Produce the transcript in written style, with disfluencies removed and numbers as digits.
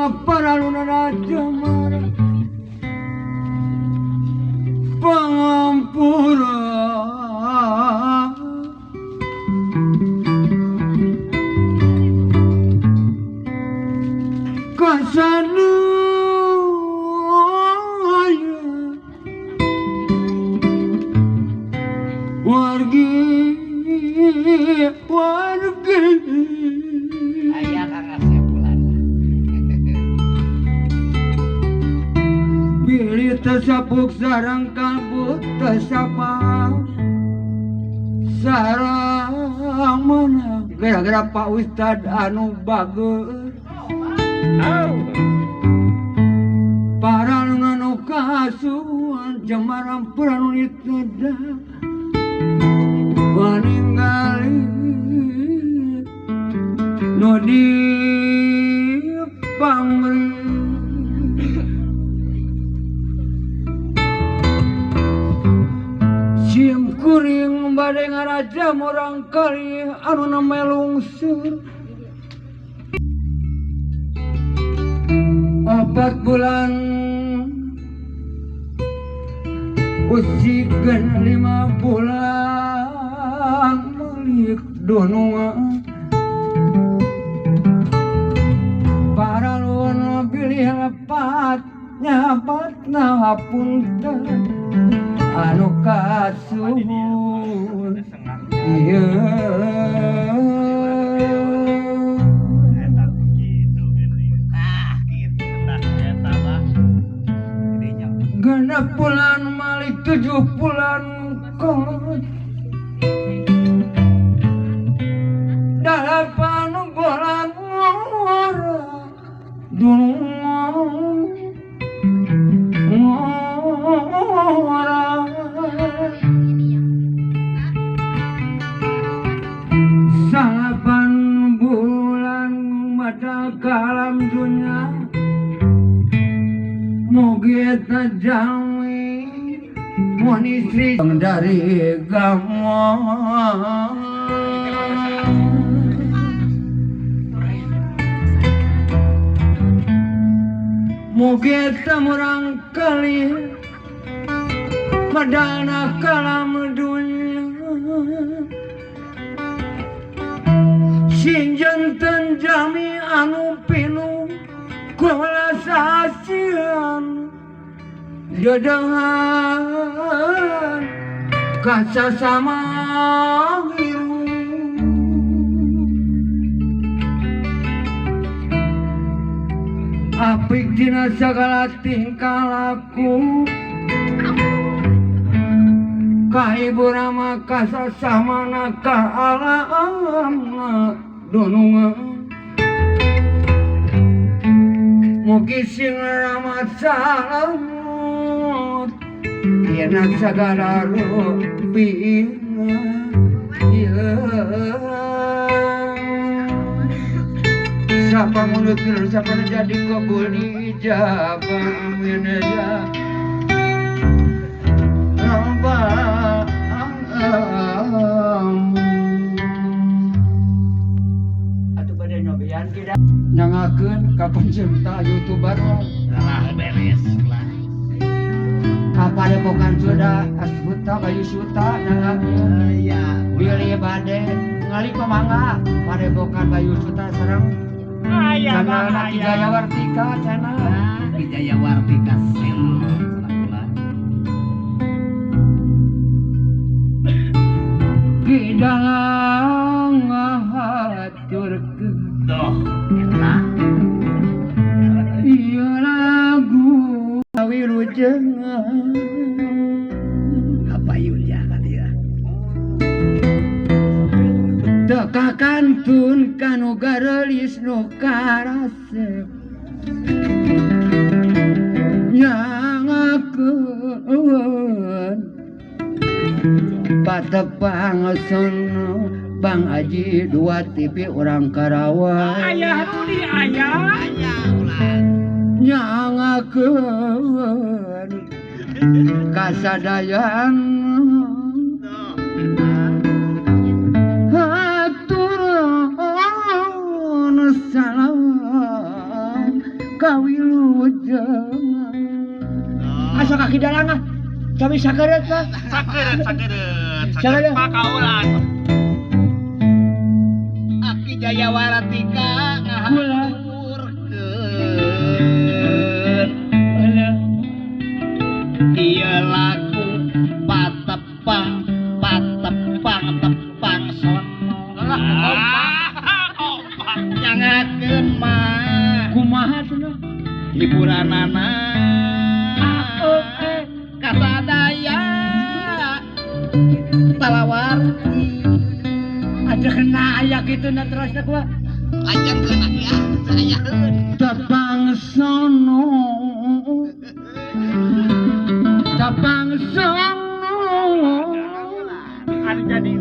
Paraluna Jemara Pangampura Kasanaya Wargi wargi Aya Kang Asep bulan. Bilih tersapuk sarang kalbu tersapa sarang mana gara-gara Pak Ustad anu bager para nu kasuan jemaran puranu diteda meninggali nu di pamri sim kuring bade ngaraja murang kali anu namanya lungsur 4 bulan usikeun 5 bulan malik dunungan paralun bilih lepat nyabatna hapunten anu kasuhun ieu genep bulan malik 7 bulan kolot 8 bulan ngora dunungan ngora 9 bulan mata kalam dunya mugi eta jami mun istri dari gamon mugi eta murang kali madana kalam dunya sing janten jami anu pinuh kuwelas asihan dedengan kasasama hirup apik dina sagala tingkah laku kahibur mah kasasamana ka alamna dunungan mugi sing rahmat salamut dina sagala rupina siapa mulut siapa jadi kabul dijabah amin ya Rabbal alamin. Atuh bade nyobian kita nyangakeun ka pencipta YouTuber lah beres lah. Kapadepokan sudah Asbuta Bayu Suta nyangakeun. Iya. Bilih bade ngali pamangga padepokan Bayu Suta sareng Aya channel Ki Jaya Wartika channel. Ki Jaya Wartika channel. Ki dalang ngahaturkeun doh eta ieu lagu wilujengan kapayun ya ka dia teu kakantun kanu gareulis nu karasep nyangakeun patepang sono Bang Aji 2 TV orang Karawang ayah Rudi ayah ayah ulah nyangakeun kasadayan hatur nuhun salam Kawilujengan. Asa kaki dalang ah. Kami sakeureut mah. Sakeureut, sakeureut. Sakeureut. Pak kaulan. Aki Jayawaratika ngahaturkeun. Alah. Ieu lagu patepang patepang tepang sono. Lah, kompak. Kompak. Nyangakeun mah Kumaha cenah? Hiburanana Oh, eh. Kasadaya talawarti. Ada kena aya kitu na terus na kumaha? Lanjutkeun aki ah, sayaeun. Tepang sono. Tepang sono. Anu jadi